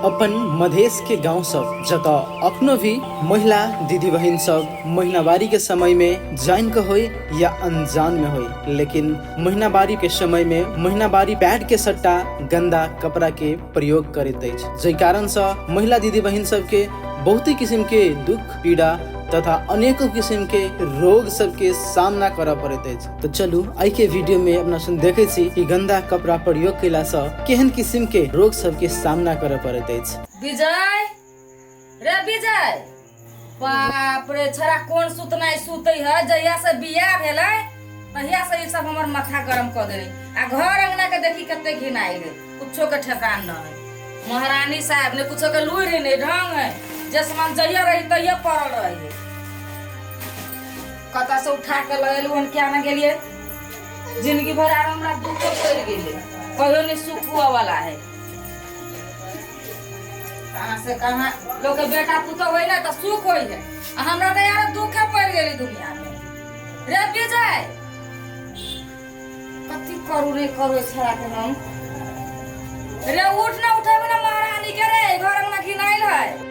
Upon Madhesh के गांव सब जगह अखनो भी महिला दीदी बहन सब महीनावारी के समय में जान के होई या अनजान में होई, लेकिन महीनावारी के समय में महीनावारी पैड के सट्टा गंदा कपड़ा के प्रयोग करैत अछि, जै कारण से महिला दीदी बहन सब के बहुत ही किस्म के दुख पीड़ा तथा अनेकों किस्म के रोग सबके सामना करऽ पड़ैत अछि। तो चलू आई के वीडियो में अपना सुन देखे छी कि गंदा कपड़ा प्रयोग कैला से केहन किस्म के रोग सबके सामना करऽ पड़ैत अछि। विजय रे विजय, बाप रे छरा कोन सुतनाई सुतई है, जहिया से बियाह भेलै तहिया से ई सब हमर माथा गरम क देले। आ घर अंगना के देखी कते घिनाई रे, कुछो के ठेकान न है। महारानी साहब ने कुछो के लुरि नहीं ढंग है, जे सामान जइया रही तइया पड़ल रही। कता से उठा के लगेलु हन क्या न गेलिए, जिंदगी भर आर हमरा दुख पड़ गेले, कहियो नहीं सुख हुआ वाला है। कहां से कहां लोग के बेटा पुतो होई ना त सुख होई है, हमरा त यार दुख पड़ गेली दुनिया में। रे विजय कथी करू रे करू छड़ा के हम रे उठ ना उठाबे ना महारानी के रे, घर अंगना घिनाइल है।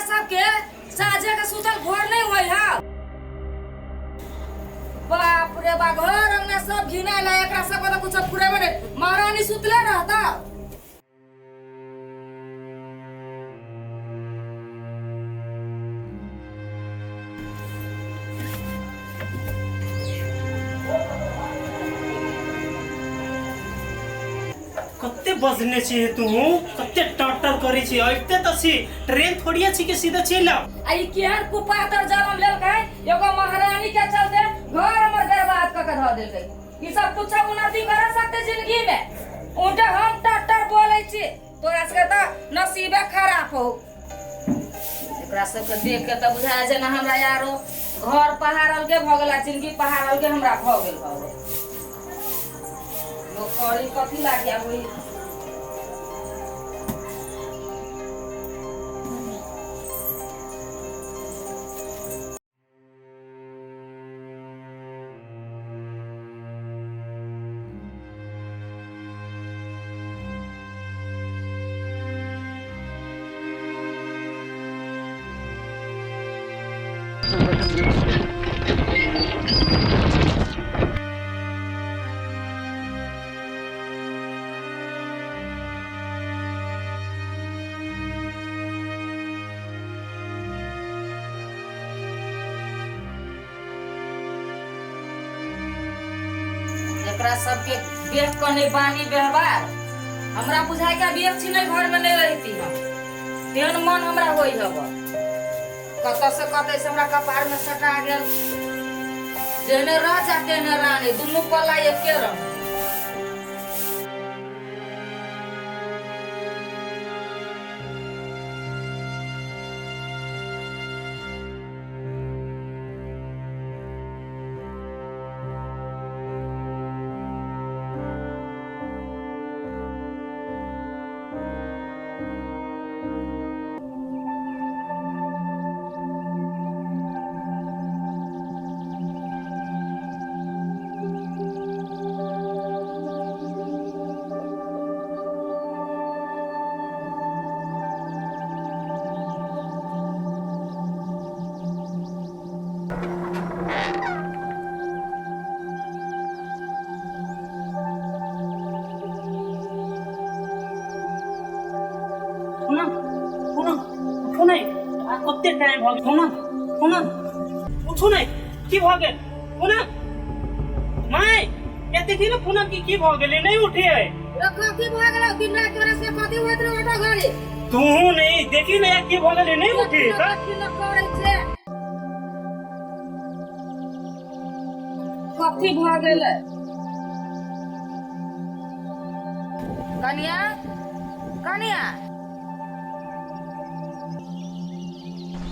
सबके साझे के सुतल भोर नहीं होई है। बाप रे बा, घर अंगना सब घिनाइल है, एकरा सब को कुछ फुरेबे नहीं। महारानी सुतले रहता। कत्ते बजने छी तू, कत्ते टटर करी छी। अइते त छी ट्रेन थोड़िया छी के सीधा चला। आई केहन कुपातर जन्म लेलकै, एगो महारानी के चलते घर हमर बर्बाद क के ध देलकै। ई सब कुछ उन्नति कर सकते जिंदगी में, उल्टा हम टटर बोलै छी। तोरा से त नसीबे खराब हो। एकरा सब के देख के त बुझाय जे ना हमरा यारो घर पहाड़ल के भ गेला, जिंदगी पहाड़ल के हमरा भ गेल बा। लोग करी कथी लागिया होई। एकरा सबके देख कर नहीं बानी व्यवहार हमरा बुझाय के अभी एक छिनै घर में नहीं रहती हम। तेहन मन हमरा होई हब, कत से हमरा कपार में सटा गेल। जेने रह जा तेने रानी, दुनू पल्ला एके रंग। कत्ते टाइम भ गेल। फोन उठो नै, की भ गेल? फोन माय एते दिन फोन की भ गेलै, नहीं उठे है। कथी भ गेल? दिन रात तोरा से कथी होइत रह ओटा घरे तू नहीं देखी नै की भ गेलै, नहीं उठे त कथी न करै छै। कथी भ गेल? कनिया कनिया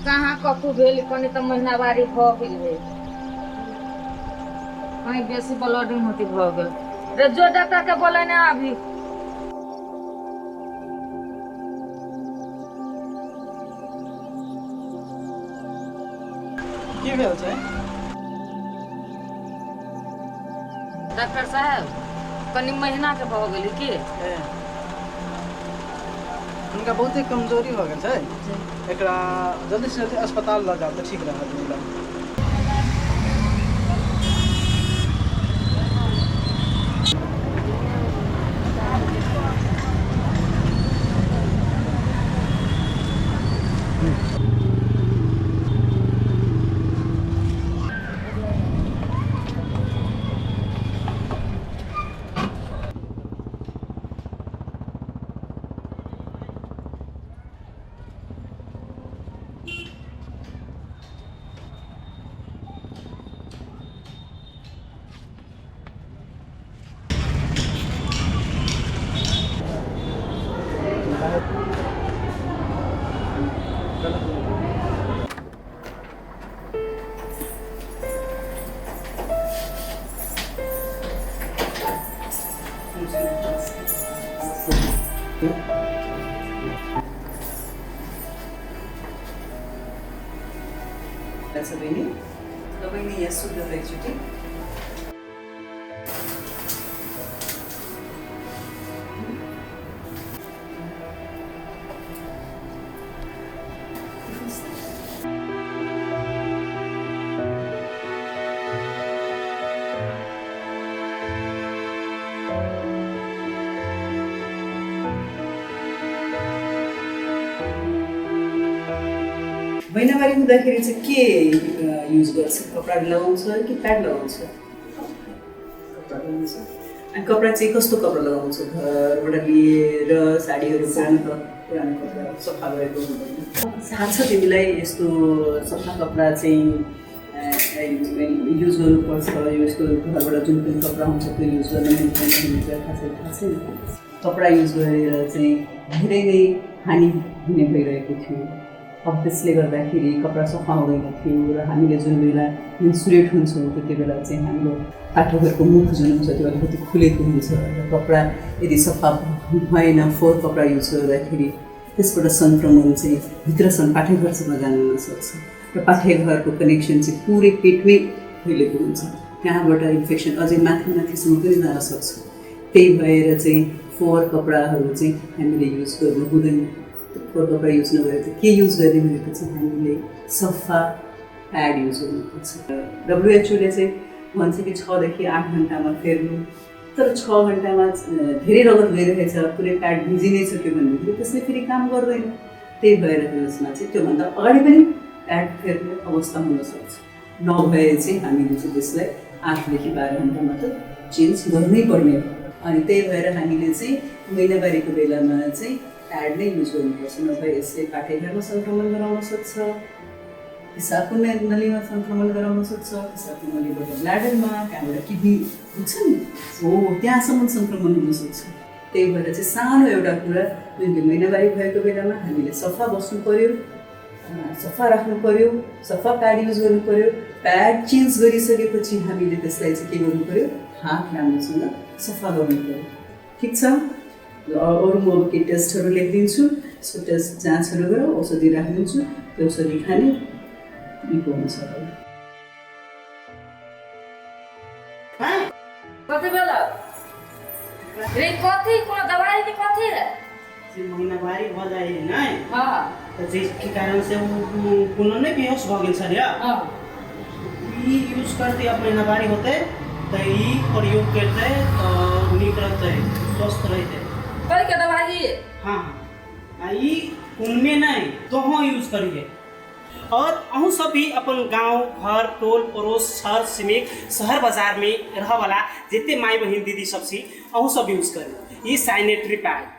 कहाँ कथू भेल, कनी त महीनावारी भ गेल है। कहीं बेसी ब्लीडिंग होती भ गेल रे जो डॉक्टर के बोले ना अभी की भेल छै डॉक्टर साहब कनी महीना के भ गेली की उनका बहुते कमजोरी हो गेल छै एकरा जल्दी से जल्दी अस्पताल ल जाओ तो ठीक रहत मिला बहिनी तपाईँले यहाँ सुन्दा एकचोटि महिनावारी हुँदाखेरि चाहिँ के युज गर्छ कपडा लगाउँछ कि प्याड लगाउँछ कपडा लगाउँछ अनि कपडा चाहिँ कस्तो कपडा लगाउँछ घरबाट लिएर साडीहरू पुरानो कपडा सफा गरेको हुँदैन थाहा छ तिमीलाई यस्तो सफा कपडा चाहिँ युज गर्नुपर्छ यस्तो घरबाट जुन पनि कपडा हुन्छ त्यो युज गर्न थाहा छैन कपडा युज गरेर चाहिँ धेरै नै हानि हुने भइरहेको थियो अब त्यसले गर्दाखेरि कपडा सफा हुँदैन थियो र हामीले जुन बेला मेन्सुरेट हुन्छौँ त्यति बेला चाहिँ हाम्रो पाठकहरूको मुख जुन हुन्छ त्यो अलिकति खुलेको हुन्छ र कपडा यदि सफा भएन फोहोर कपडा युज गर्दाखेरि त्यसबाट सङ्क्रमण चाहिँ भित्रसम्म पाठेघरसम्म जान नसक्छ र पाठेघरको कनेक्सन चाहिँ पुरै पेटमै फैलेको हुन्छ त्यहाँबाट इन्फेक्सन अझै माथिसम्म पनि जान सक्छ त्यही भएर चाहिँ फोहोर कपडाहरू चाहिँ हामीले युज गर्नु हुँदैन फोहोर कपडा युज नगरेर त के युज गर्ने भनेको चाहिँ हामीले सफा प्याड युज गर्नुपर्छ WHO ले चाहिँ भन्छ कि 6 देखि 8 घन्टामा फेर्नु तर 6 घन्टामा धेरै रगत गइरहेछ पुरै प्याड भिजी नै सक्यो भनेदेखि त्यसले फेरि काम गर्दैन त्यही भएर त्यसमा चाहिँ त्योभन्दा अगाडि पनि प्याड फेर्ने अवस्था हुनसक्छ नभए चाहिँ हामीले चाहिँ त्यसलाई 8 देखि 12 घन्टामा त चेन्ज गर्नै पर्ने हो अनि त्यही भएर हामीले चाहिँ महिनावारीको बेलामा चाहिँ प्याड नै युज गर्नुपर्छ नभए यसले पाठेघरमा सङ्क्रमण गराउन सक्छ पिसाबको नलीमा सङ्क्रमण गराउन सक्छ पिसाबको नलीबाट ब्ल्याडरमा त्यहाँबाट किडनी हुन्छ नि हो त्यहाँसम्म सङ्क्रमण हुनसक्छ त्यही भएर चाहिँ सानो एउटा कुरा जुन महिनावारी भएको बेलामा हामीले सफा बस्नु पऱ्यो सफा राख्नु पऱ्यो सफा प्याड युज गर्नु पऱ्यो प्याड चेन्ज गरिसकेपछि हामीले त्यसलाई चाहिँ के गर्नु पऱ्यो हात राम्रोसँग सफा गर्नु पऱ्यो ठिक छ अरू म अब के टेस्टहरू लेखिदिन्छु यसको टेस्ट जाँचहरू गरेर औषधि राखिदिन्छु त्यो औषधि खाने निको हुन्छ कति बेला रे कथी को दवाई की कथी रे महिनावारी भ जाए नै हां त जिसके कारण से वो पुनः ने बेहोश भ गेल छ रे हां ई यूज करते अब महिनावारी होते तो ई प्रयोग करते तो नीक रहते स्वस्थ रहते कल के दवाई हाँ ई उनमें नहीं तो हाँ यूज करिए और अहूँ सब भी अपन गांव घर टोल पड़ोस शहर छिमेक शहर बाजार में रह वाला जितने माई बहन दीदी सब सी अहूँ सब यूज करें ये सैनिटरी पैड